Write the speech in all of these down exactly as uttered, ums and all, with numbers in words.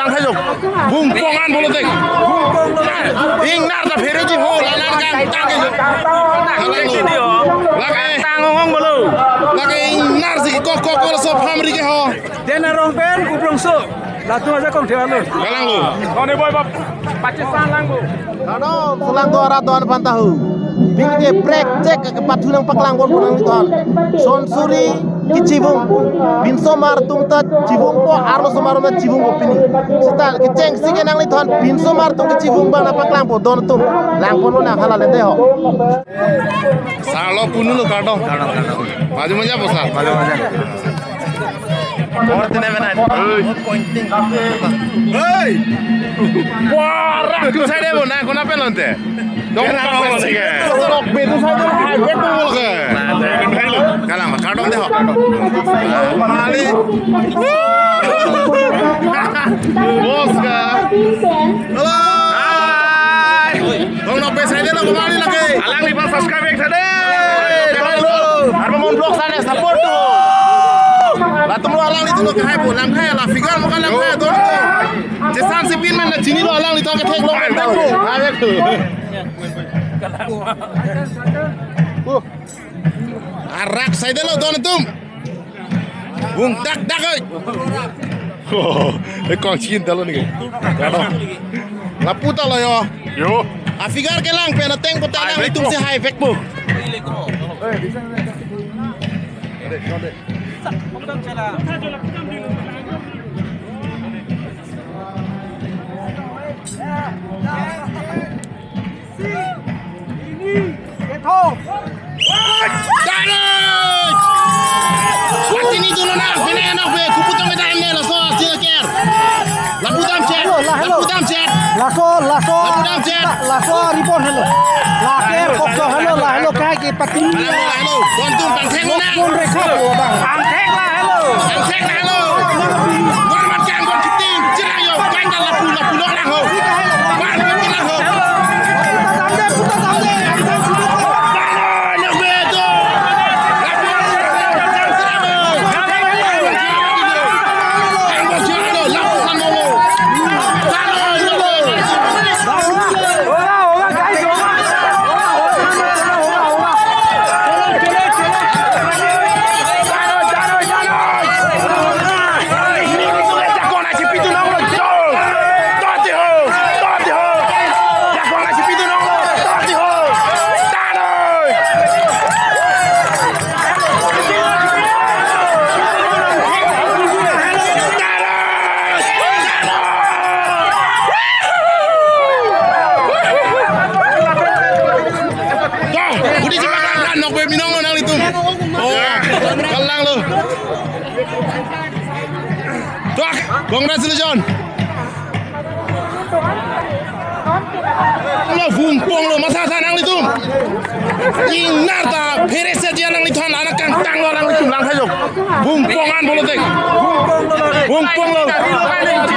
Tang thajok. Bung pongan bolo tek. Ingnar ta phereji ho, lanar kangtang ke. Lake. Tang ong ong bolo. Lake ingnar si kok kok kok so phamri ke ho. Den arong pen kuprongso. Latum ajakong thevan lo. Kalang lo. None boy bap. Pakistan lang bo. Ano, selang do arat do-an aphan tahu. Bingke prek cek kepathu nangpaklang bon nanglitumphan. Son suri kechibung. Pinsomar atum ta chibungpo, arlosomar atum ta chibungpo pini. Seta kechengsi ke nanglitumphan pinsomar atum kechibung abang nangpaklangpo don atum. Langponlo nang hala lete ho. Sar lo punulo kardom. Kardom, kardom. Maju maju po sar. Maju maju. Hey! Wah, rak tu saya deh, bo, nang kona pelon te. Dong na pelon ke. Rok be tu saya deh, hai, be tu ke. Kalang, kardom deh ho. Mali. Bos ka. Hello. Hai. Dong nok be saya deh lo kemari lagi. Alangliphan subscribe ek tha deh. Hello. Arma Mon Vlog sana support tu. Latum lo alanglitum lo kehai pulang kehai la figure mo kalang kehai tu. Chesan si pin man na chinilo alanglitum kethek lo. Hai, betul. Arak saya deh lo don atum. Bung dak dak oi. Oh, ekong chin talo ni ke. Lapu talo yo. Yo. A figure kelang pen ateng kota lang itum si hai vek po. Ini, ethok. Tarik! Pati ni dulu na, bene na be, kuputong kita ini laso, sila ker. Lapu dam cek, hello, la, hello. Lapu dam cek. Laso, laso. Lapu dam cek. Laso, ribon hello. Laker, kokso hello, la hello, kai ke pati ni. Hello, hello. Bontum pangtheng na. Mon rekha po bang. Pangtheng la hello. Pangtheng la hello. Normal jam kon kitim, cirang yo, kai ta lapu, lapu lo lang ho. Ban lapu lang ho. Budi cepat kan, nok be minong nanglitum. Oh, kalang lo. Tuak, congratulations. Lo vungpong lo masa sa nanglitum. Ingnar ta pherese dia nanglitum anak kangtang lo nanglitum lang thajo. Vungpong an bolo tek. Vungpong lo.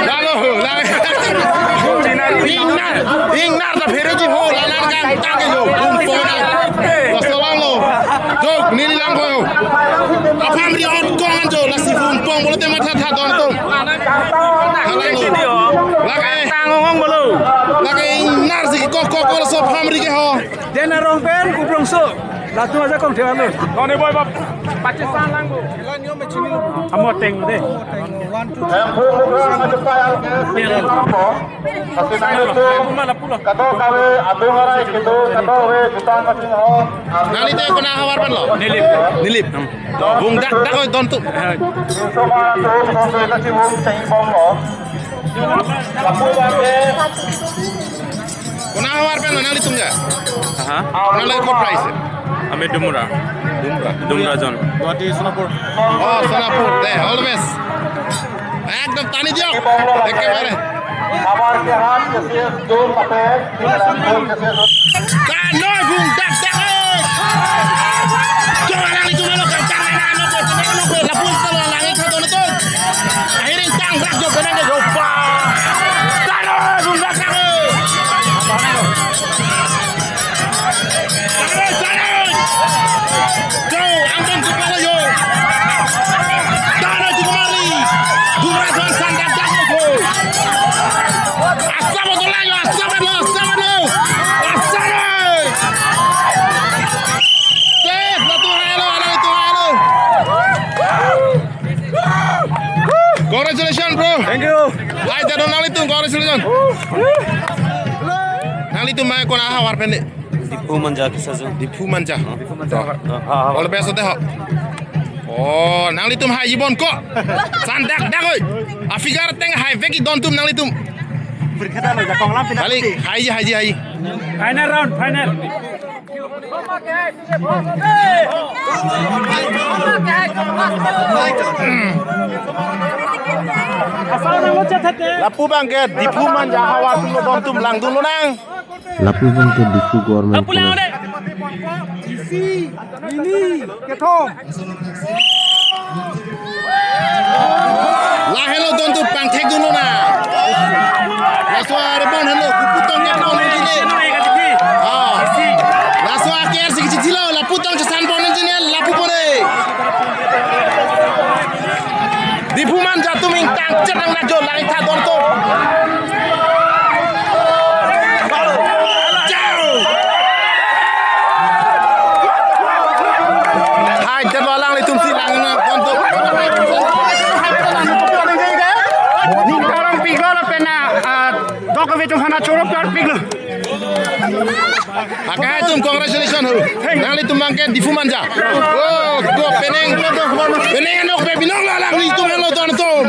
Lalo, lang. Ingnar, ingnar ta phereji ho, lanar kangtang ke jo. Vungpong an. Laso lang lo. Jok, neli lang ko. Apam ri ot kong anjo, lasi vungpong bolo te matha tha don atum. Kalang lo. Lake. Tang ong ong bolo. Lake ingnar si kok kok kok so phamri ke ho. Den arong pen kuprongso. Latum ajakong thevan lo. None boy bap. Pakistan lang bo. Amo teng de. Kado kave adung arai kedo kado kave jutang kasing ho. Nangli te kona havar pen lo? Nilip. Nilip. Vung dak dak oi don atum. Soma tu soma tu kasi vung cai bom lo. Lapu bang ke. Kona havar pen lo nanglitum ke? Aha. Kona lagi ko prize? Ami Dumra. Dumra. Dumra zone. Guwahati Sonapur. Oh, Sonapur. Deh, all the best. Ekdom tani diok. Ekebare. Abar ke hat ke sias dum ape. Tano vung dak dak. Coba nanglitum lo kangtang na no ko, no ko, lapun talo langit satu nutun. Ahiring tang rak jo benang jo pa. Tano vung dak dak. Tano, tano. Jo, angkang kepala jo. Tano juga mari. Dura san san dak dak jo. Nanglitum mai kona havar pen de? Diphu Manja Kisaju. Diphu Manja. Diphu Manja. To. Ha, ha, ha. All the best ate ho. Oh, nanglitum haiji bon ko. San dak dak oi. A figure teng hai vek ik don atum nanglitum. Berkata lo, jakong lam pinang. Balik, haiji, haiji, haiji. Final round, final. Lapu abangke Diphu Manja havar atum lo, don atum langdun lonang. Lapu abangke Diphu Government College. Ini kethom. Lahelo don atum pangthekdun lonang. Laso arpon helo, kupu tong ke pon jine. Ah. Laso aker si kechithilo, lapu tong chesan pon jine, lapu pon e. Diphu Manja atum ingtang chetang nangjo, lang-ik tha don atum. Hai, jalo alanglitum si lang na don atum. Ning karang piglo lapen na, ah, dok kave atum hana choro par piglo. Akai atum, congratulations ho. Nanglitum abangke Diphu Manja. Oh, ko penang. Penang anokbe binong lo alanglitum helo don atum.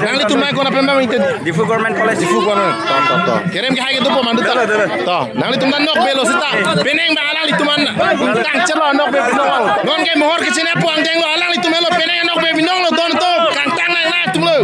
Nanglitum mai kona pen abang ingti? Diphu Government College. Diphu Government. To, to, to. Kerem ke hai ke dopo mandu ta. Dolo, dolo. To, nanglitum ta nokbe lo seta. Penang abang alanglitum an. Tang chelo nokbe binong lo. Non ke mohor ke chine puang deng lo alanglitum helo, penang nokbe binong lo don atum. Kangtang nang nangtum lo.